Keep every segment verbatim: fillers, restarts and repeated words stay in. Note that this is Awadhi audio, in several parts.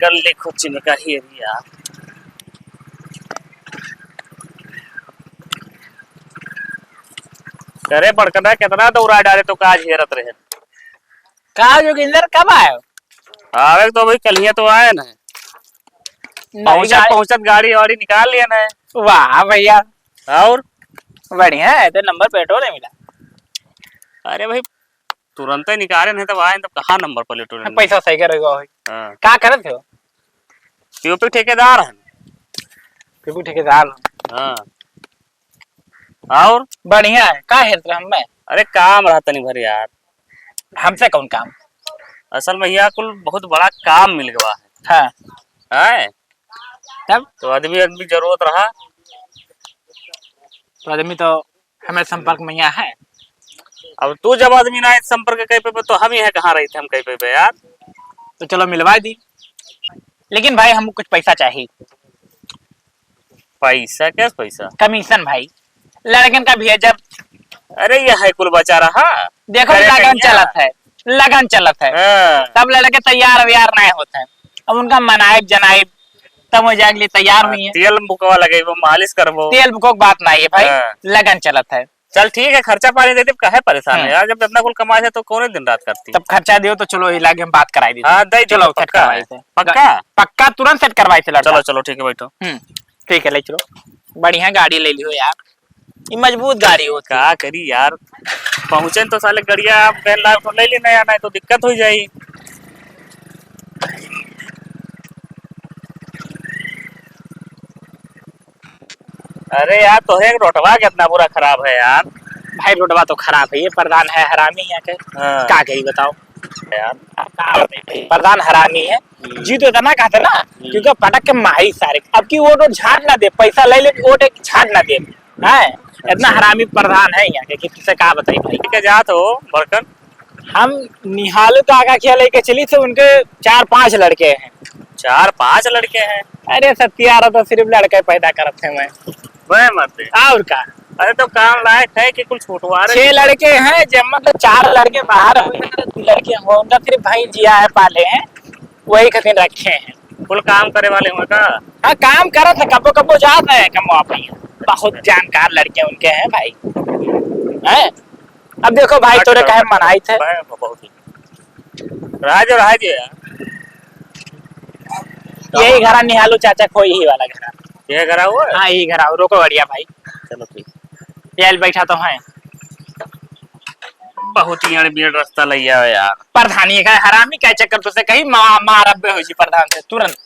कर ले खुद चिन्ह का हेरिया। अरे बड़कना, कितना दौड़ा डारे तो काज हेरत रहे। का जोगिंदर, कब आए हो? आवे तो भाई, कलिया तो आए ना। नहीं पहुंचत, आए। पहुंचत गाड़ी वाड़ी निकाल लिया ना। वाह भैया। और? बढ़िया है, तो नंबर प्लेटो नहीं मिला। अरे भाई, तुरंते निकाले नहीं तब आए, तब कहाँ नंबर प्लेटो नहीं मिला? पैसा सही करेगा भाई। हाँ। का करत हो? पीओपी ठेकेदार है। पीओपी ठेकेदार है। हाँ। और? बढ़िया है, का हेरत रहे हमें? अरे काम रहा तनी भर यार। हमसे कौन काम? असल में यहाँ कुल बहुत बड़ा काम मिल गवा है। हाँ। है? तब? तो आदमी, आदमी जरूरत रहा। तो आदमी तो हमें संपर्क में यहाँ है। अब तू जब आदमी ना संपर्क कह पे, तो हम यहाँ कहाँ रही थे, हम कह पे यार। तो चलो मिलवा दी। लेकिन भाई, हमको कुछ पैसा चाहिए। पैसा? क्या पैसा? कमीशन भाई, लड़कन का भेजब। अरे, ये है कुल बचा रहा। देखो, करे लगन कहिया? चलत है, लगन चलत है। हाँ। तब लड़के तैयार व्यार नहीं होते हैं। अब उनका मनाइब जनाइब, तब वो जाके लिए तैयार हाँ, हुई है। तेल बुकवा लगेबो, मालिश करबो। तेल बुको के बात नहीं है भाई, हाँ। लगन चलत है। चल ठीक है, खर्चा पानी दे दे, काहे परेशान है हम्म। यार, जब इतना कुल कमाए है तो कौन दिन रात करती? तब खर्चा दियो तो चलो, ये लागे हम बात कराई दी। हाँ, दे चलो, दियो, set पक्का करवाई है। थे। पक्का? पक्का, तुरंत set करवाई थे लड़का। चलो, चलो, ठीक है, बैठो। हम्म, ठीक है, ले चलो। बढ़िया गाड़ी ले लियो यार, ये मजबूत गाड़ी होती। का करी यार, पहुंचे तो साले गड़िया आप गैन लाभ ले लेना यार, नहीं तो दिक्कत हो जाई। अरे यार, तोहे रोडवा कितना बुरा खराब है यार। भाई, रोडवा तो खराब है, ये प्रधान है हरामी यहाँ के। हाँ। का कही बताओ यार। का बताई भाई, प्रधान हरामी है। हम्म। जी तो इतना कहते ना, हम्म। क्योंकि पटक के मारी सारे। अब की वोट, वोट झाड़ ना दे, पैसा ले ले, वोट एक झाड़ ना दे। हैं? इतना अच्छा। हरामी प्रधान है यहाँ के कि तुझसे का बताई भाई। ठीक है, जात हो बड़कन। हम निहालू काका के लेके चली थे, उनके चार पांच लड़के हैं। चार पांच लड़के हैं? अरे सत्यारा तो सिर्फ लड़के पैदा करत है मैं। वह मत है। और का? अरे तो काम लायक है कि कुल छुटवा रहे छह हैं? लड़के हैं, जब मतलब चार लड़के बाहर हो गए, तो दो लड़के हो, उनका सिर्फ भाई जिया है, पाले हैं, वही खातिर रखे हैं। कुल काम करे वाले हुए का? हाँ, काम करत है, कब्बो कब्बो जात है कमवा पे। बहुत जानकार लड़के उनके हैं भाई। हैं? अब देखो भाई, अच्छा, तोरे काहे मनाई थे? भाई, बहुत ही। रहा जो, रहा जो यार। यही घरा निहालू चाचा, कोई ही वाला घरा। ये घरा हुआ है? हाँ, यही घरा, रोको बढ़िया भाई। चलो ठीक। ये बैठा तो है। बहुत ही अड़बियड़ रास्ता लैया है यार। प्रधानी का हरामी का चक्कर तो से कहीं मा-, मार अब्बे हो जी प्रधान से तुरंत।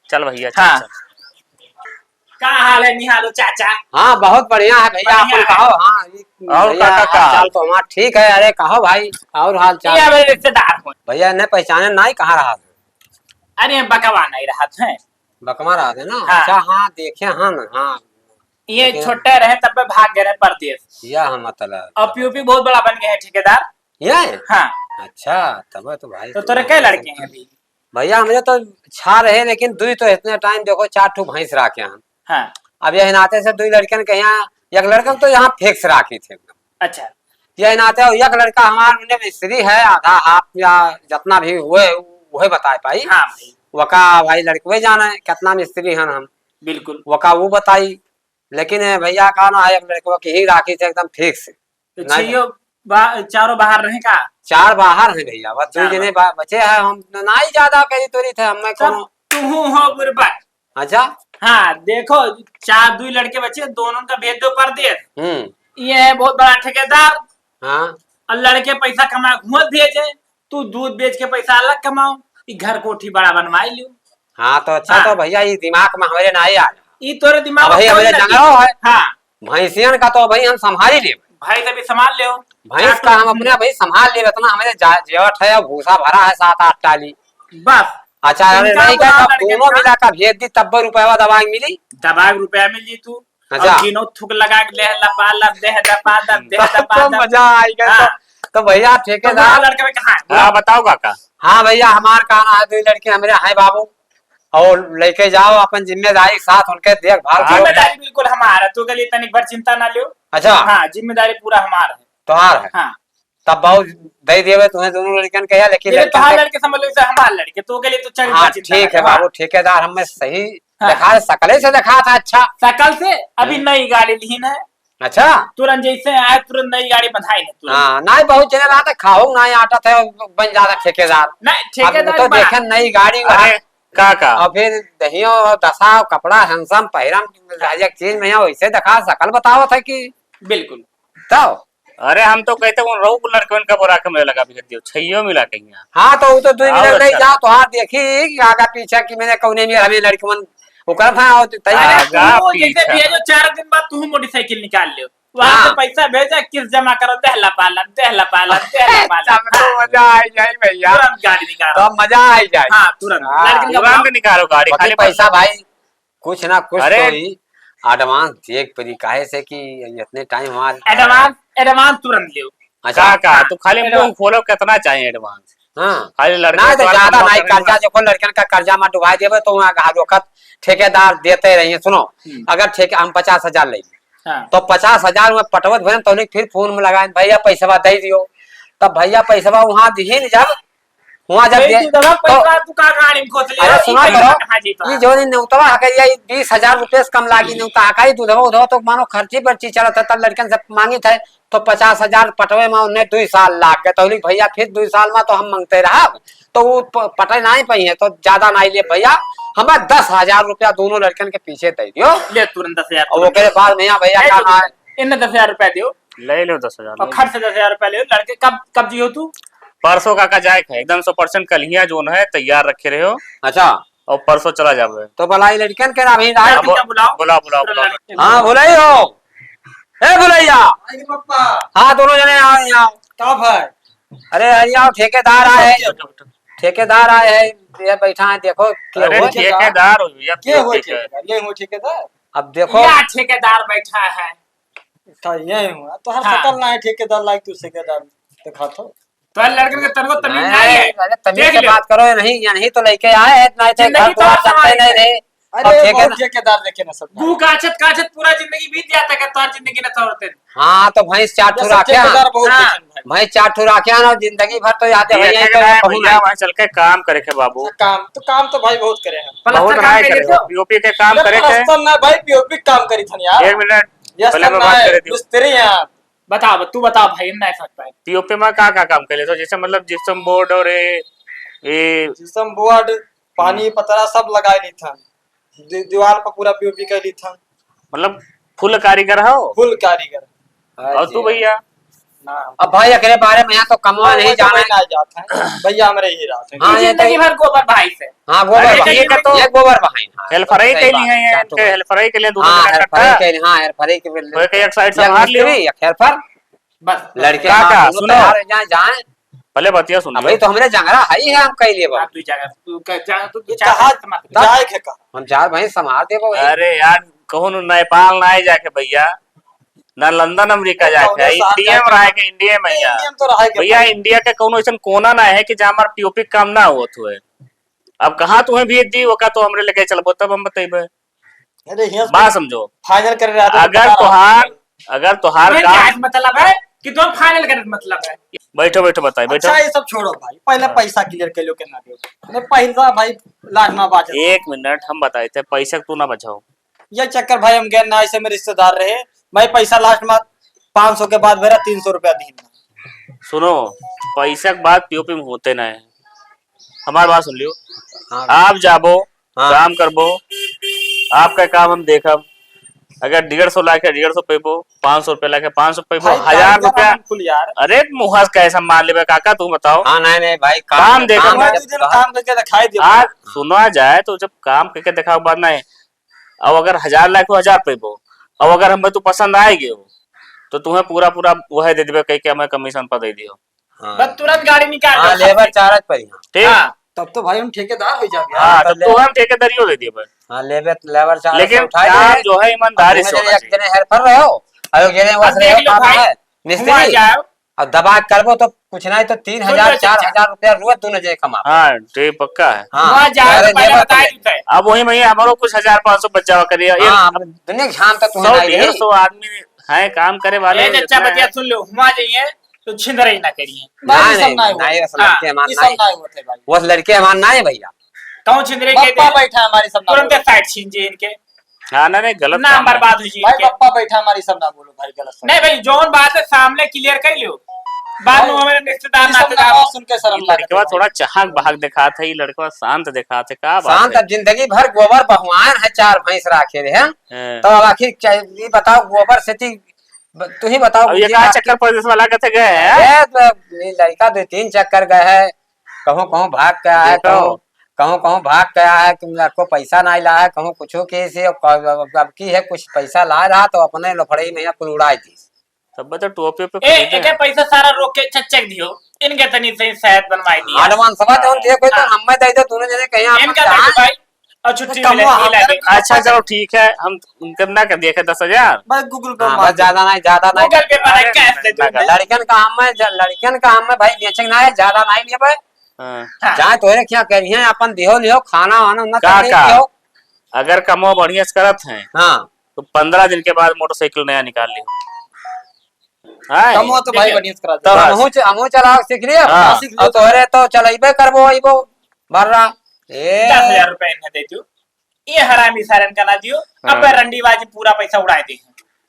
चल भैया, चल, हाँ। चल। का हाल है निहालो चाचा? हाँ, बहुत बढ़िया है भैया, बढ़िया अपन है। कहो। हाँ, ये और भैया, काका का हाल हाल? चाल तो हमार ठीक है। अरे कहो भाई, और हाल चाल? ये हमारे रिश्तेदार हो। भैया, नहीं पहचाने, नहीं कहाँ रहा? अरे बकवा नहीं रहा है। बकवा रहा है ना? हाँ। अच्छा, हाँ, देखे हाँ ना, हाँ। ये लेकिन छोटे रहे तब भाग गए रहे परदेस। यह मतलब। अब पीओपी बहुत बड़ा बन गया है ठेकेदार। ये? हाँ। अच्छा, तब तो भाई तो तोरे कै लड़के हैं अभी? भैया, हमरे तो छह रहे, लेकिन दुई तो इतने टाइम देखो, चार ठो भैंस राखे हैं। हाँ। अब यही नाते से दुई लड़कन के यहाँ, एक लड़कन तो यहाँ fix राखी थे। अच्छा। यही नाते एक लड़का हमार उन्हें मिस्त्री है, आधा हाफ या जितना भी हुए, वही बता पाई। हाँ भाई। वका भाई लड़कवे जाना है, कितना मिस्त्री हन हम। बिल्कुल। वका वो बताई। लेकिन ए, भैया का ना है, एक लड़कवा के ही राखी थे एकदम fix। तो नहीं। छइयो बा-, चारों बाहर रहे का? चार बाहर हैं भैया, बस दो चार जने बाहर। बा-, बचे हैं। हम ना ही ज्यादा कही तोरी थे, हमें सब कोनो तुहू हो बुरबक। अच्छा। हाँ, देखो, चार, दुई लड़के बचे, दोनों का भेज दो परदेस। हम्म। ये है बहुत बड़ा ठेकेदार। हाँ। और लड़के पैसा कमा घूमत भेजे, तू दूध बेच के पैसा अलग कमाओ, ई घर कोठी बड़ा बनवाई लियो। हाँ, तो अच्छा, हाँ। तो भैया, ये दिमाग में हमारे ना आया। ई तोरे दिमाग अब में भाई, कोई हमारे ना जंगल है। हाँ। भैंसियन का तो भाई हम संभाल ही लेब। भैंस अभी संभाल लेओ। भैंस का हम अपने भाई संभाल लेब, इतना हमारे जा-, जेवट है, भूसा भरा है सात आठ टाली। बस। अच्छा, अरे इनका नहीं बुलाओ कहता, लड़के दोनों का। मिला का भेज दी, तब रुपया दबाए मिली। दबाए रुपया मिल जी तू। अच्छा। और तीनों थूक लगा के देह लपा लप, देह दपा दप, देह तब दपा तो दप। मजा आएगा। हाँ। तो, तो भैया तो ठेकेदार। बुलाओ लड़के में कहाँ है? हाँ, बुलाओ। बताओ काका। हाँ भैया, हमार कहना है, दो लड़के हमारे हैं बाबू, और लेके जाओ अपन जिम्मेदारी के साथ, उनके देखभाल हाँ। करो। जिम्मेदारी बिल्कुल हमार है, तू के लिए तनिक भर चिंता ना लियो। अच्छा। हाँ, जिम्मेदारी पूरा हमार है। तोहार है? हाँ। तब बाबू दे देवे तुम्हें दोनों लड़कन के, या लेकिन ये लड़कन तोहार के लड़के समझ लो, जैसे हमार लड़के, तो के लिए तो चार हाँ, पाँच इंसान ठीक है है, वाह। बाबू, ठेकेदार हमें सही हाँ। देखा, शकले से देखा था अच्छा। शकल से अभी हाँ। नई गाड़ी लीन है। अच्छा। तुरंत जैसे आए, तुरंत नई गाड़ी बंधाई ना तुरंत। हाँ, नहीं, बहुत जने रहा था, खाओ ना आटा थे, बन जाता ठेकेदार। नहीं, अब ठेकेदार तो बना। देखे नई गाड़ी अरे, का, का? और फिर दहियो, दसा, कपड़ा, handsome, पहिरम, एक चीज में यहाँ वैसे देखा, शकल बताओ था कि बिल्कुल। तो अरे, हम तो कहते उन रहू को लड़कवन का बोरा के में लगा भेज दियो, छइयो मिला के यहाँ। हाँ, तो वो तो दो आओ मिनट नहीं अच्छा। जाओ, तो हाँ देखी कि आगा पीछा कि मैंने कौने में हमें लड़कवन ओकरा था, और तैयार अरे, आगा तू जैसे पीछा। भेजो, चार दिन बाद तू मोटरसाइकिल निकाल लियो, वहाँ से हाँ। पैसा भेजा, किस्त जमा करो, देहला पालन, देहला पालन, देहला पालन। तब तो मजा आ जाए भैया। तुरंत गाड़ी निकालो। तब मजा आ जाए। हाँ, तुरंत। हाँ। लड़कन का तुरंत बुलाओ। निकालो गाड़ी, बाकी खाली पैसा पैसा। भाई, कुछ ना कुछ अरे। तो ही advance दे के पड़ी, काहे से कि इतने time हमारे advance, advance तुरंत लियो। अच्छा। का, का? तू खाली advance। मुंह खोलो, कितना चाहिए advance? हाँ। खाली लड़के ना, तो द्वारा ज्यादा जमा नहीं, करेंगे। कर्जा, देखो, लड़कन का कर्जा मत डुबाई देवे, तो वहाँ कहा रोकत ठेकेदार देते रहिए। सुनो, हम्म। अगर ठेके, हम पचास हजार ले, हाँ। तो पचास हजार में पटवत भरन, तो उन्हें फिर फोन में लगाए, "भैया, पैसवा दे दियो।" तब भैया पैसवा वहाँ दिहिन जब, वहाँ जब दे, तो पैसा तू का गाड़ी में खोस ले, अरे, सुना करो, कहाँ जीता? ये जो नहीं नेउतवा हकैया, ये बीस हजार रुपये से कम लागी नेउता हकैया, दूधवा उधवा तो मानो खर्ची पर्ची चलत है, तब लड़कन से मांगी थे, तो पचास हजार पटवे में उन्हें दुई साल लाग गए। तो बोली, "भैया, फिर दुई साल में तो हम मांगते रहब, तो वो प-, पटे नहीं पाई है, तो ज्यादा नहीं ले भैया, हमें दस हजार रुपया दोनों लड़कन के पीछे दे दियो।" ले तुरंत दस हजार और तुरंत ओकरे दे। बाद में यहाँ भैया ए, का तो ना है। इन्हें दस हजार रुपया दियो। ले लो दस हजार, और ले लो। खर्च से दस हजार रुपया ले लो। लड़के कब, कब जियो तू? परसों काका जाए के है, एकदम सौ percent कल ही जोन है, तैयार रखे रहे हो। अच्छा। और परसों चला जाबे। तो भलाई लड़कन के ना अभी ना अब बुलाओ। बुलाओ, बुलाओ, बुलाओ। हाँ, भुलाई हो। ए, भुलैया। अरे पप्पा। हाँ, दोनों जने आओ यहाँ। का भाई? अरे, यहाँ ठेकेदार आए हैं। बैठो, बैठो, बैठो। ठेकेदार आए हैं, ये बैठा है, देखो, के अरे, हो? ठेकेदार हो, या के हो ठेकेदार? ठेकेदार? ये हो ठेकेदार? अब देखो। या ठेकेदार बैठा है। का ये हुआ? तो हर हाँ। शकल ना है ठेकेदार लायक, तू ठेकेदार दिखा तो। तो लड़कन के तनको तमीज नहीं, नहीं है। अरे तमीज देख से लो। बात करो, ये नहीं, ये नहीं तो लेके आए हैं, नहीं तो जिंदगी घर तो द्वार आप संभाल सकते नहीं रहे। अरे अब ठेकेदार बहुत ठेकेदार देखे ना सब। तू काछत, काछत पूरा जिंदगी बीत जाता है, तोर जिंदगी ना तोड़ते। हाँ, तो भैंस चार ये ठो सब राखे हैं। ठेकेदार बहुत हाँ। देखे हैं भाई। भैंस चार ठो राखे हैं ना, जिंदगी भर तो याद है, ये भैया, ये तो ठेकेदार कहूँ भैया, नहीं। वहाँ चल के काम करे के बाबू। अच्छा, काम तो, काम तो भाई बहुत करे हैं। बहुत पलस्तर काम नहीं करे करे, हो। पीओपी के काम ये करे के। पलस्तर ना भाई, पीओपी काम करी थन यार। एक मिनट, ये पहले सब मैं ना बात है, करे दियो। मिस्त्री हैं आप। बताओ, तू बताओ भाई, हम नहीं समझ पाए। पीओपी में का, का काम कर लेते हो? जैसे मतलब जिप्सम बोर्ड और ये, ये जिप्सम बोर्ड, पानी हम्म। पतरा सब लगा ली था। दि-, दीवार पर पूरा पीओपी कर ली था। मतलब फुल कारीगर हो? फुल कारीगर। हाँ और जी, तू हाँ। भैया? ना। अब भाई एकरे बारे में यहाँ तो कमवा हाँ, नहीं वो तो जाना कोई है। ना जाता है। भैया हमरे ही रहते हैं। हाँ, ये जिंदगी तो भर गोबर भाई से। हाँ, गोबर अरे, भाई। ये का तो ये गोबर भाई, हाँ, हेल्परई सही के लिए बात है, है, चार ठो इनके भाई। हेल्परई के लिए दूध हाँ, का हेल्परई कट्टा। के लिए, हाँ, हेल्परई के लिए। कोई के एक साइड से एक मार लियो। मिस्त्री, एक हेल्पर। बस, बस। लड़के का, हाँ, का, दोनों सुनो। तैयार हो जाए, जाए। पहले बतिया सुन हाँ, लो। भाई, तो हमरे जंगरा है ही है, हम कह लिए बाबा। हाँ, तू जंगरा, तू कह, जा, तू ये चार कहाँ पाँच मत। जाए के का? हम चार भाई संभाल देबो भाई। अरे यार, कहूँ नेपाल ना जाके भैया, ना लंदन अमेरिका अरे, जाके, कौनो साथ इंडिया में जाके रह के, इंडिया में नहीं, जा। इंडिया में तो रह के भैया, भाई। इंडिया के कौनो ऐसन कोना ना है कि जहाँ हमार पीओपी काम ना होत हुए। अब कहाँ तुम्हें भेज दी, ओका तो हमरे लेके चलबो, तब हम बतेबे। अरे, हियाँ से बात समझो। फाइनल करे रहा था, अगर बता रहा तोहार, हूँ। अगर तोहार तुम्हें काम क्या मतलब है कि तुम फाइनल करे मतलब है? बैठो, बैठो, बताइए, बैठो। अच्छा, ये सब छोड़ो भाई, पहले हाँ। पैसा क्लियर कर लो, कितना दो। मैं पहला भाई लास्ट में बात है। एक मिनट, हम बताए थे, पैसा तू ना बचाओ। ये चक्कर भाई, हम गए ना, ऐसे में रिश्तेदार रहे, भाई पैसा लास्ट में पाँच सौ के बाद मेरा तीन सौ रुपया दीन। सुनो, पैसा के बात पीओपी में होते ना है। हमार बात सुन लियो। हाँ। आप जाबो, हाँ। काम करबो, आपका काम हम देखब। अगर डेढ़ सौ लाके डेढ़ सौ पेबो, पाँच सौ रुपया लाके पाँच सौ पेबो, भाई, हजार काम रुपया। बिल्कुल यार। अरे मुँह से कैसा मार लेबे काका, तू बताओ। हाँ, नहीं, नहीं भाई, काम, काम देखब। काम, हमारे दो दिन काम करके दिखाई दियो। आज सुना जाए तो जब काम करके दिखाओ बात नहीं, अब अगर हजार लाके हजार पेबो, अब अगर हमें तू पसंद आए गयो, तो तुम्हें पूरा पूरा वह दे देबे, कह के हमें कमीशन पर दे दियो। हाँ। बस तुरंत गाड़ी निकाल हाँ, लो। लेबर चार्ज पर ही। ठीक। हाँ। तब तो भाई हम ठेकेदार हो जाबे। हाँ, हाँ, तब तब तो ले- हम ठेकेदारियों दे दिए बस। हाँ, लेबर, लेबर चार्ज लेकिन से उठा काम लिए। जो है ईमानदारी अब से होना एक चाहिए। जने हेल्पर रहो, और एक जने अब वैसे देख रहो, लो काम भाई, है, हुआ मिस्त्री। जाओ। अब दबा के करबो तो कुछ नहीं तो तीन हजार, सुन लो, चाचा। चार हजार रुपया रोज दोनों जने कमा। हाँ, ठीक, पक्का है। हाँ, हुआ जाओ, अरे तो पहले लेबर बता तो ही देते हैं। अब वही में हमारो कुछ हजार पाँच सौ बच जावा करिए। ये हाँ, अब दुनिया के घाम तो तुम्हें सौ, नहीं रही। डेढ़ सौ आदमी है काम करे वाले, ए, चचा, इतना बतिया है। सुन लो, हुआ जाइए। तो छिंदरई ना करिए। भाई, नहीं, ये सब नहीं, ना नहीं, होता। ये सब हाँ, लड़के हमारे ये ना सब है। ना होते भाई। वो लड़के हमारे ना है भैया। कहूँ छिंदरई के बप्पा दे, बैठा हमारे सब ना तुरंत बोलो। साइड छीन जे इनके। हाँ, नहीं, नहीं, गलत नाम काम है। बर्बाद हो जी भाई, इनके। बप्पा बैठा हमारे सब ना बोलो भाई, गलत सब। नहीं भाई, जौन बात है सामने clear कर लियो। बाद में भाई, हमारे रिश्तेदार ये सब नातेदार ना हो। सुन के शर्म ये लड़कवा थोड़ा चहक बहक दिखात है, ये लड़कवा शांत दिखात है, का बात शांत है? अब जिंदगी भर गोबर बहुआन है, चार भैंस राखे रहे हैं। हाँ। तो अब आखिर क्या, ये बताओ, गोबर से ती-, ब-, तू ही बताओ, अब ये ये का बात चक्कर परदेस वाला कथे गए हैं? अरे, तो ये लड़का दो तीन चक्कर गए है, कहूँ, कहूँ भाग के आया है, देखो। कहूँ, कहूँ, कहूँ भाग के आया है कि मेरे को पैसा नहीं लाया है, कहूँ कुछ के से, अब, अब, अब की है, कुछ पैसा ला रहा तो अपने लफड़ई में यहाँ कुल उड़ाई दी। तब तो टोपी पे ए, खरीदे एके हैं। पैसा सारा रोक के चेक, चेक दियो, इनके तनी से शायद बनवाई दिया। Advance वा जौन दिए कोई तो हाँ। हमें दे दे, दोनों जने कहीं आप इनका कहाँ दे दो भाई, और छुट्टी कम मिले, हुआ, ये हम लागे। अच्छा, चलो ठीक है, हम उनके ना कर दिए दस हजार। बस Google पे हाँ, मार बस दे। ज्यादा नहीं, ज्यादा नहीं। Google पे मारे, अरे, cash दे दो। लड़कन का हम में, ज-, लड़कन का हम में भाई बेचे ना है, ज्यादा नहीं लिए भाई। हाँ। हाँ। चाहे तोहरे क्या करिए, अपन दिहो लिहो, खाना वाना ना का, तकलीफ का? दिहो। अगर कमवा बढ़िया से करत हैं, हाँ। तो पन्द्रह दिन के बाद मोटरसाइकिल नया निकाल लियो। हाँ। कमवा तो भाई देखिए, बढ़िया से करा दे। तो बस। हमहू च-, हमहू चलाओ सीख लियो। हाँ। सीख लियो और तो। तोहरे तो चलइबे करबो, अइबो, भर्रा। ए। दस हजार रुपया इन्हें दे दो। ये हरामी सारन का ना दियो, हाँ। अब रंडीबाजी पूरा पैसा उड़ाए दे।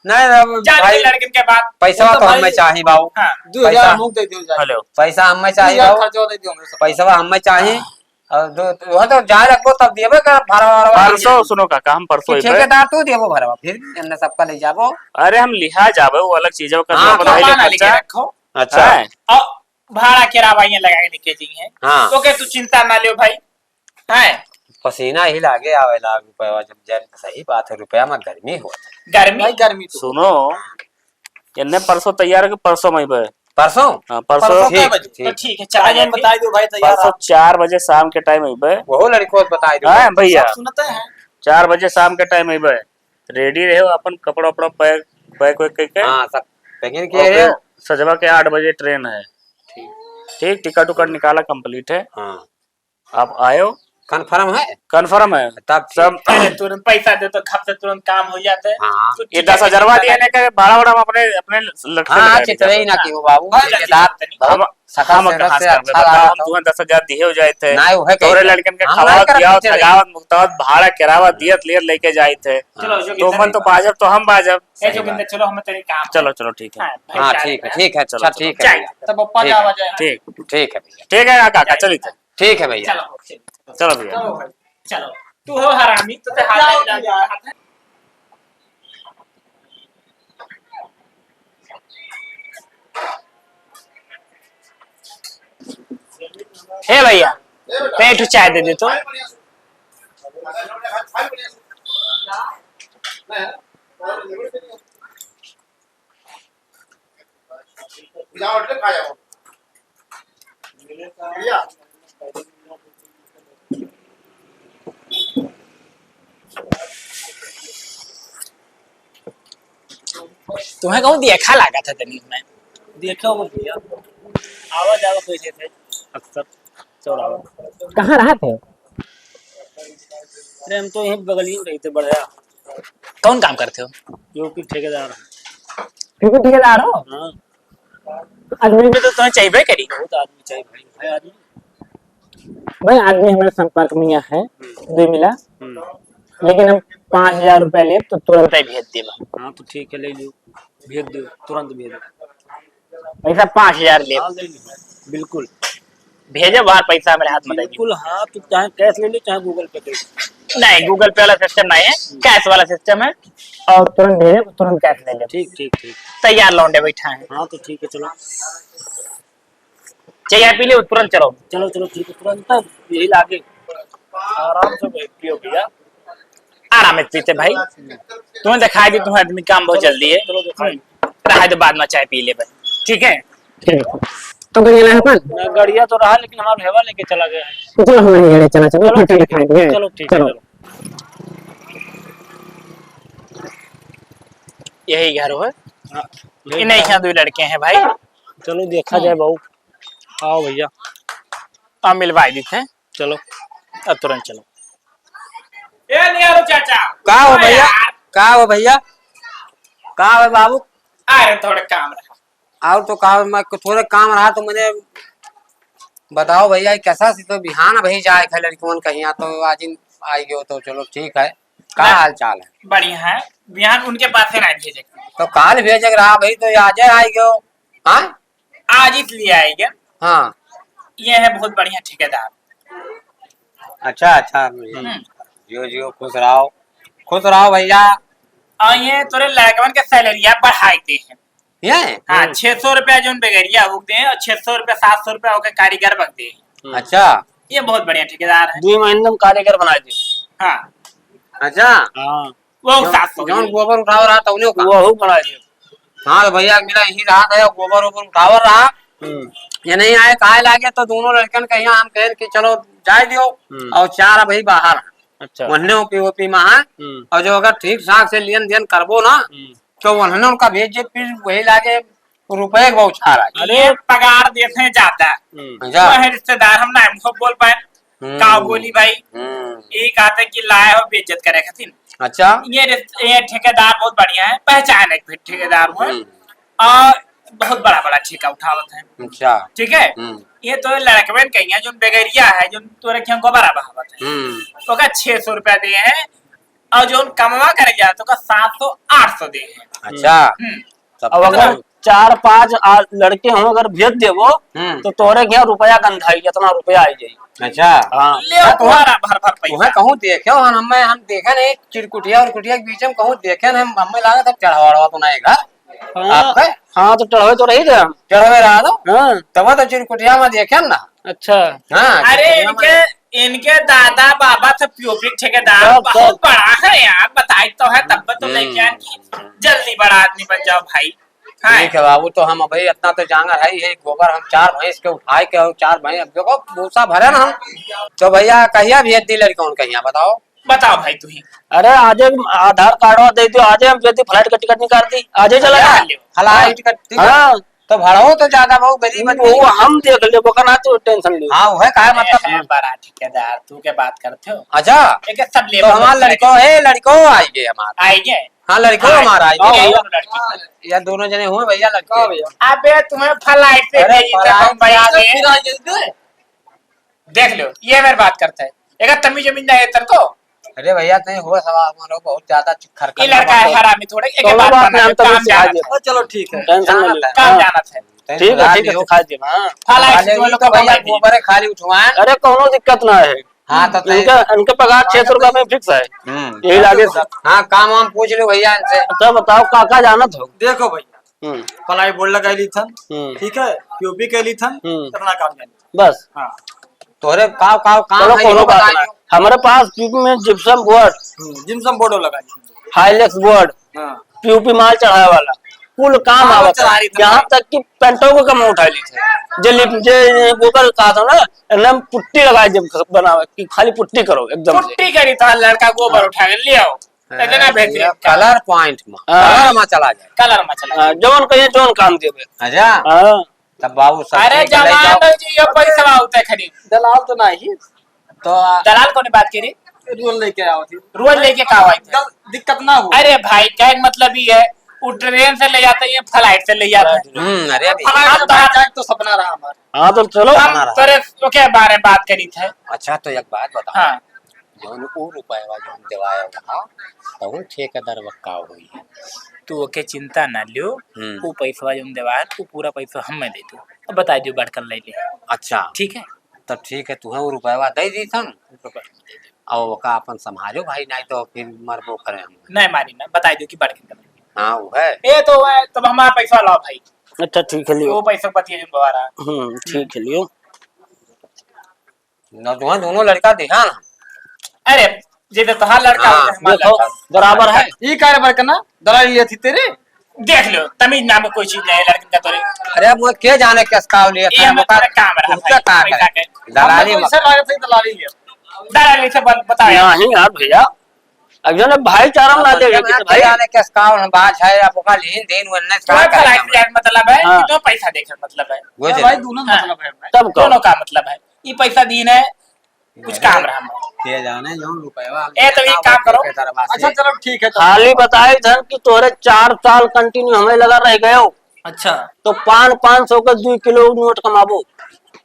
नहीं, नहीं, जान भाई, के लड़कन के बात। पैसा वो तो तो हमें भाई चाहिए बाबू। हाँ। दो हजार पैसा। हमको दे दियो जाए। Hello। पैसा हमें दो हजार चाहिए बाबू। खर्चा दे दियो हमरे सब। पैसा हमें चाहिए। हाँ। और दो, दो, वह तो जाए रखबो तब दिएबे का भाड़ा वाड़ा। परसों सुनो काका, हम परसों कि अइबे। ठेकेदार तू दिएबो भरवा, फिर भी हमने सबका ले जाबो। अरे हम लिहा जाबे, वो अलग चीज है, ओकर हाँ, अपन तो भाई ले सामान लेके खर्चा। रखो। अच्छा। हैं? और भाड़ा किराया ये लगाए लेके जाइए। हाँ। तो के तू चिंता ना लियो भाई। हैं? पसीना ही लागे आवेला रुपया, जब, जब सही बात है, रुपया में गर्मी होत है। गर्मी? भाई, गर्मी तो सुनो, इन्ने परसों तैयार हो के परसों में अइबे। परसों? हाँ, परसों। परसों कै ठीक, बजे? ठीक। तो ठीक है, चला आज हम जाए फिर। बताई दो भाई, तैयार परसों आप। चार बजे शाम के time अइबे। वहो लड़को बताई दो। हाँ, भैया। सब सुनते हैं। चार बजे शाम के time अइबे। Ready रहो, अपन कपड़ा उपड़ा pack, pack वैक करके। हाँ, सब packing किए OK, हैं। सजवा के आठ बजे train है। ठीक। ठीक, टिकट उकट निकाला, complete है। हाँ। आप आयो। Confirm है? Confirm है। तब सब ठीक। तुरंत पैसा दे तो खप से तुरंत काम हो जाता है। हाँ। तो ये टिकट दस हजारवा निकाला दिया के। नहीं करे, बारह वाला हम अपने, अपने लट से हाँ, लगा चितरई दीजिए। ना की हो बाबू, हाँ, ठेकेदार। हम, बहुत सकल हम से कहाँ से से अच्छा बताओ, लागत हम हो। तुहें दस हजार दिए हो जाए थे। नहीं, उहे कही तोरे थे। लड़कन के हम खवावत, नहीं करत पियावत, पीछे रहे। थकावत, मुक्तावत, भाड़ा किरावत, दियत, लेत लेके जाए थे। चलो, जो तो मन तो बाजब, तो हम बाजब। ए, सही जोगिंदर, बात। चलो, हम तेरे काम है। चलो, चलो, ठीक है। हाँ, भाई, हाँ, जा रहे हैं। ठीक है, ठीक है, चलो, अच्छा, चलो। ठीक है भैया। तब पप्पा ठीक का है। आवाज आया। ठीक। ठीक है भैया। ठीक है, काका, ठीक है। चलिए। ठीक है भैया। चलो, चलो। चलो भैया। चलो भाई, चलो। तू हो हरामी, तो ते हाथ नहीं डाल के हाथ है। हे भैया, ते एक ठो चाय दे दे तो। तुम्हें कहूँ देखा लागत है तनी में। देखा हो भैया, आवा जावा कैसे थे अक्सर चौराहा। कहाँ रहत हो? अरे हम तो यहीं बगल ही में रहते बढ़िया। कौन काम करते हो? जो कि ठेकेदार है। क्योंकि ठेकेदार हो? हाँ। आदमी भी तो तुम्हें चाहिए करी। बहुत आदमी चाहिए भाई, है आदमी। भाई, आदमी हमारे संपर्क में यहाँ है, हम्म। दो मिला। हम्म। लेकिन हम पाँच हजार रुपया लेब तो तुरंत ही भेज देब। हाँ, तो ठीक है, ले लियो, भेज दो, तुरंत भेज दो। पैसा पाँच हजार लेब। हाँ, ले लियो, बिल्कुल। भेजे बार पैसा मेरे हाथ में दे दियो। बिल्कुल, हाँ, तू चाहे cash ले ले, चाहे Google Pay कर दे। नहीं, Google Pay वाला system नहीं है, cash वाला system है। और तुरंत भेजे, तुरंत cash ले ले। ठीक, ठीक, ठीक। तैयार लौंडे बैठा है। हाँ, तो ठीक है, चलो। चाय पी ले, तुरंत चलो। चलो, चलो, ठीक है, तुरंत यही लागे। आराम से पियो भैया। आराम से पीते भाई। तुम्हें दिखाई दी, तुम्हें आदमी काम बहुत जल्दी है। चलो, दिखाई। हम्म। रहा तो बाद में चाय पी ले भाई। ठीक है? ठीक है। तो गड़िया है अपन? ना, गड़िया तो रहा, लेकिन हमारा भेवा लेके चला गया है। तो चलो, हमारे गड़िया चला, चलो, चलो, ठीक है। दिखाई दिए। चलो, ठीक है, चलो। चलो। यही घर हो। हाँ, यही इन्हीं घर। यहाँ दो लड़के हैं भाई। चलो, देखा जाए हम्म। बाबू। आओ भैया। आ, मिलवाई दी थे। चलो, अब तुरंत चलो। ए निहारो चाचा। का हो भैया? यार। का हो भैया? का हो बाबू? अरे थोड़ा काम रहा। और तो का, मैं थोड़े काम रहा तो मैंने बताओ भैया, कैसा सी तो बिहान भाई जाए खे लड़कियों कहिया, तो आज इन आई गयो तो चलो ठीक है। का मैं हाल चाल है? बढ़िया है। बिहान उनके पास से ना भेजे। तो काल भेजे रहा भाई, तो ये आज आई गयो। हाँ, आज इसलिए आई गया। हाँ। ये है बहुत बढ़िया ठेकेदार। अच्छा, अच्छा। हम्म। जियो, जियो, खुश रहो, खुश रहो भैया। और ये तोरे लड़कवन के सैलरिया बढ़ाई दे हैं। ये? हाँ, हम्म। छह सौ रुपया जोन बेगरिया होते हैं और छह सौ रुपया, सात सौ रुपया होके कारीगर बगते हैं। हम्म। अच्छा। ये बहुत बढ़िया ठेकेदार है। दो महीने में कारीगर बना दे। हाँ। अच्छा। हाँ। वो जौन, सात सौ जौन गोबर उठावा रहा, तौने का? वो बना दे। हाँ, तो भैया, मेरा यही रहा था, गोबर ओबर उठावा रहा। हम्म। ये नहीं आए, काहे लागे, तो दोनों लड़कन के यहाँ हम कहें कि चलो जाए दियो, हम्म। और चार अभी बाहर हैं। अच्छा। वहने ओपी, ओपी में हैं। हम्म। और जो अगर ठीक ठाक से लेन देन करबो ना, हम्म। तो वहने उनका भेज दे, फिर वही लागे रुपये के बौछार आ। अरे। ये पगार देते हैं ज्यादा। हम्म। अच्छा। वह रिश्तेदार हम ना हमको बोल पाए। हम्म। का बोली भाई? हम्म। ये कहते कि लाए हो बेइज्जत करे खातिर। अच्छा। ये रिश्त-, ये ठेकेदार बहुत बढ़िया है, पहचान है, एक ठेकेदार हुए। हम्म। और बहुत बड़ा बड़ा ठेका उठावत है। अच्छा। ठीक है? हम्म। ये तो लड़कवेन कहिया, जोन बेगरिया है, जोन तोरे खियां गोबरा बहावत है। हम्म। ओका छह सौ रुपया दे हैं, और जोन कमवा करे जात, ओका सात सौ, आठ सौ दे हैं। अच्छा। हम्म। तब अब तो अगर चार पाँच आ, लड़के हों, अगर भेज देबो, हम्म। तो तोरे खियां रुपया गंधाई, जितना रुपया आई जाई। अच्छा। हाँ। ले तुम्हें, तुम्हारा भर भर पैसा। तुम्हें कहूँ देखे हो, हम, हम देखे नहीं, चिरकुटिया उरकुटिया के बीच में कहूँ देखे नहीं, हम, हमें लागत है चढ़ावा वढ़ावा तो नहीं घर। हाँ, आपका? हाँ, तो चढ़ावे तो रही थे हम। चढ़ावे रहा तो? हाँ। तब तो चिरकुटिया में देखे ना। अच्छा। हाँ, अरे, चिरकुटिया में इनके, इनके दादा बाबा सब पीओपी ठेकेदार तब, बहुत तब। बड़ा है यार, बताई तो है, तब तो हम्म। लेके आए कि जल्दी बड़ा आदमी बन जाओ भाई। हाँ। ठीक है बाबू, तो हम भाई इतना तो जांगर है, यही गोबर हम चार भैंस के उठाए के और चार भैंस, अब देखो भूसा भरे ना हम। तो भैया कहिया भेज दी लड़कवन कहिया बताओ? बताओ भाई तू ही। अरे आज एक आधार कार्ड दे दो, आज हम भेज दी, फ्लाइट का टिकट निकाल दी, आज ही चला जा। निकाल लियो। फ्लाइट का टिकट? हाँ। तो भाड़ो तो ज्यादा भाऊ, गरीब आदमी। वो हम देख लेबो, का ना तो टेंशन ले। हाँ, वो है, काहे मतलब? बड़ा ठेकेदार, तू के बात करते हो? अच्छा। एक सब तो लेबर हमार लड़को, ए, लड़को आई गए हमार। आई गए? हाँ, लड़को हाँ, हमारा आई गए। आओ, लड़की। यार, दोनों जने हुए भैया, लड़के। हाँ, भैया। अबे, तुम्हें फ्लाइट से अरे, भेजी थे फ्लाइट बम्बई से। फिर आ गए थे। देख लो, ये मेरे बात करता है। एक तमीज उमीज नहीं है तेरे को? अरे भैया, नहीं हुआ सवाल, हमारा बहुत ज्यादा खरखर ये लड़का है हरामी थोड़े, एक कोनो बात बात नहीं, हम तमीज सिखा देब। हाँ, चलो ठीक है। टेंशन ना ले। काम हाँ। जाना था। ठीक है, ठीक है, सिखा देब, हाँ। फ्लाइट से तुम लोग तो का भैया, बम्बई गोबर है, खाली उठवाएं। अरे, कोनो दिक्कत ना है। हाँ, तो इनका, इनका पगार छह सौ रुपया में फिक्स है। हम्म। यही लागे से। हाँ, काम वाम पूछ लो भैया इनसे। अच्छा बताओ, का का जानत हो? देखो भैया, हम्म। प्लाई बोर्ड लगाई ली थन, हम्म। ठीक है, पीओपी कई ली थन, हम्म। इतना काम जानी। बस। हाँ। तोहरे का, का काम चलो, है, कोनो बात ना। हमारे पास पीओपी में जिप्सम बोर्ड, हम्म, जिप्सम बोर्ड लगाई ली थन। हाइलेक्स बोर्ड, हाँ। पीओपी माल चढ़ाए वाला, कुल काम हाँ, आवत है। चढ़ा रही थी। यहाँ तक कि पेंटो को कम उठा ली थे। जे लिप-, जे गोबर कहा था ना, एकदम पुट्टी लगाए जब बनावे कि खाली पुट्टी करो एकदम से। पुट्टी करी था, लड़का गोबर हाँ। उठा के ले आओ। अरे इतना बेहतरीन भैया, काम। कलर पॉइंट में, हाँ। कलर में चला जाए। कलर में चला हाँ, जाए। जौन कहिए, जौन काम देवे। अच्छा। हाँ। तब बाबू सब अरे चीज ले जमा जाओ। दो जी, ये पैसा आते खरीद। दलाल तो नहीं। तो दलाल कौन बात करी? रोज लेके आओ थी। रोज लेके का आवाई थे? दल-, दिक्कत ना हो। अरे भाई, कहे का मतलब ये है, वो ट्रेन से ले जाते हैं, फ्लाइट से ले जाते हैं। हम्म, अरे अभी। फ्लाइट से तो बाहर जाए तो सपना रहा हमारा। हाँ, तो चलो। हम सपना रहा। तेरे ओके बारे में बात करी थे। अच्छा, तो एक बात बताओ। हाँ। जौन ऊ रुपयवा जौन देवाए रहा, तौन ठेकेदारवा का होई? तू ओके चिंता ना लियो, हम्म। ऊ पैसवा जौन देवाए, ऊ पूरा पैसा हमें दे दो। अब बता दियो, बात कर ले ले। अच्छा। ठीक है? तब ठीक है, तुहे ऊ रुपयवा दे दी थन, और ओका अपन संभालो भाई, नहीं तो फिर मरबो करे हम। नहीं मारी ना, बता दियो कि बात कर ले। हाँ, वो है। ए तो, ए, तब हमारा पैसा लाओ भाई। अच्छा, ठीक है, लियो। वो पैसा बतिया जौन बवा रहा। हम्म, ठीक है, लियो। न, तुहां दोनों लड़का देखा ना। अरे, जे तो तोहार लड़का हाँ। हो, हमार देखो, लड़का। बराबर है। ई का रे बड़कना? दलाली लिया थी तेरे? देख लो, तमीज नाम कोई चीज नहीं है लड़कन का तोरे। अरे, अब वो के जाने किस का लिए, ये हम हमारा काम रहा उसका भाई, काम है। पैसा के। दलाली हम तो मत। इसे लागत है, दलाली लिया। दलाली से बन-, बताओ यार। नहीं यार भैया, अब जो ना भाईचारा में ना तो देवे के भाई। जाने के अस्काव हम बात है, अब ओका लेन देन वो अन्य तुम्हें का भलाई करेंगे। से यार मतलब है, हाँ। कि तो पैसा देखे मतलब है। वो अरे चले। भाई, दोनों हाँ। मतलब है भाई। तब कहो। दोनों का मतलब है। ये पैसा दीन है, कुछ अरे, काम रहा हमारा। के जाने जो रुपया हम ए, तो एक कितना काम करो। के दरवाजे। अच्छा, चलो ठीक है, तो खाली बताए धन कि तोरे चार साल continue हमें लगा रह गयो। अच्छा। तो पान पाँच सौ का दुइ किलो नोट कमाबो।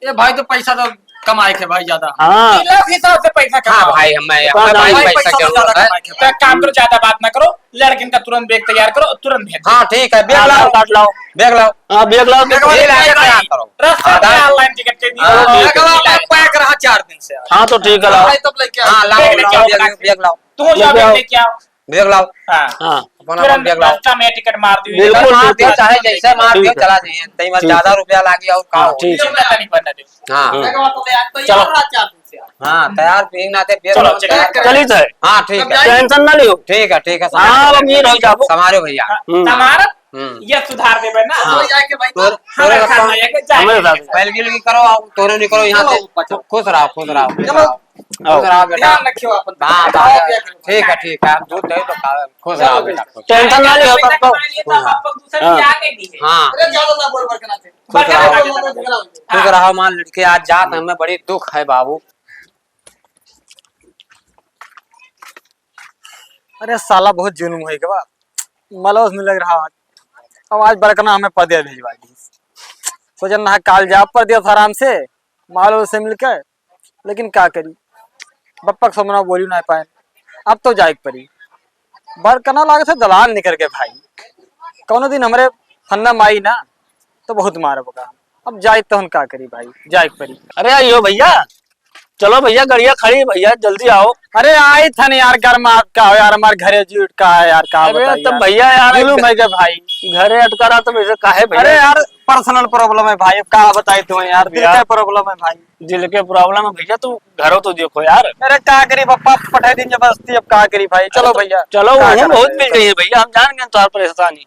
ए भाई, तो पैसा तो कमाए के भाई ज्यादा। हाँ। किलो के हिसाब से पैसा हाँ कमाओ। भाई, हमें, तो हमें भाई भाई पैसा पैसा तो जरूरत ज्यादा है। कमाए के। तो एक काम करो, ज्यादा बात ना करो, लड़किन का तुरंत बैग तैयार करो, तुरंत भेज दो। हाँ, ठीक है, बैग हाँ, लाओ। आधार कार्ड लाओ। बैग लाओ। हाँ, बैग लाओ, बैग बैग लाओ, लाओ, बैग लाओ। रास्ता में आधार। Online टिकट के दिए। हाँ, हाँ, बैग लाओ, बैग लाओ। पैक रहा चार दिन से। हाँ, तो ठीक है, लाओ। भाई, तब लेके आओ। हाँ, लाओ, बैग लेके लाओ, आओ, बैग, बना के। बैग लाओ। तुम जाओ, लेके बैग आओ। लेके आओ। बैग लाओ। हाँ। हाँ। अपन अपन तुरंत बैग लाओ। रास्ता में टिकट मार दियो। बिल्कुल, मार ठीक दियो, है। चाहे जैसे मार दियो, ठीक है। चला जाइए। तई में ठीक ज्यादा है। रुपया लागी और का हाँ, हो? ठीक है। चिंता नहीं करना दे। हाँ। हम्म। बैग वापस ले आ, तैयार चलो। रहा चार दिन से। हाँ, तैयार भी ना थे, बैग चलो, वापस चलो। तैयार कर। चलित है। हाँ, ठीक है। टेंशन ना लियो। ठीक है, ठीक है, हाँ, संभालो। अब ये रह जाबो। संभालो भैया। हाँ, हम्म। संभाल। हम्म। ये सुधार देबे ना। हाँ। हो जाए के भाई, तोर-, हमें तोरे खाना रखा। है कि जाए हमें के? बता दे। पैलगी लगी करो, और तोरो नहीं करो, यहाँ से। चलो, बच्चा। खुश रहो, खुश रहो, खुश चलो। रहो। खुश रहो बेटा। ध्यान रखियो अपन। हाँ, हाँ, हाँ। ठीक है, ठीक है, हम दूध दे तो खा, खुश चलो रहो बेटा। बेटा, खुश। टेंशन ना लियो, पैसा कमाई लिए तो हाँ। आप लोग दूसरे हाँ। की आगे नहीं है। हाँ। अरे, ज्यादा ना बोल, बरकना से। खुश बरकना रहो। से। खुश रहो, मान लड़के आज जात हमें बड़ी दुख है बाबू। अरे साला बहुत जुलुम होइ गवा। मलौस में लग रहा आज। अब आज बरकना हमें परदेस भेजवा दी। सोचन रहा काल जाब परदेस आराम से, माल से मिलके। लेकिन का करी, बप्पा के सामने बोली ना पाए। अब तो जाए के परी। बरकना लागत है दलाल निकर के भाई। कौनो दिन हमरे फन्ना में आई ना, तो बहुत मारब का। अब जाए तो हम का करी भाई, जाए के परी। अरे आइयो भैया, चलो भैया, गड़िया खड़ी भैया, जल्दी आओ। अरे आई थन यार, घर में आपका हो यार, हमारे घरे जुट का है यार, का अरे बताइए तब यार। भैया यार, जुलुम है के भाई? घरे अटका रहा तो वैसे काहे भैया? अरे यार, personal problem है भाई, अब का बताई तुम्हें यार, दिल यार। का problem है भाई। दिल के problem है भैया, तू घरो तो देखो यार। अरे का करी पप्पा, पठाई दिन जबरदस्ती, अब का करी भाई, चलो अरे तो भैया। चलो, का वहू करते बहुत हैं? मिल गई है भैया, हम जान गए तुम्हारी परेशानी।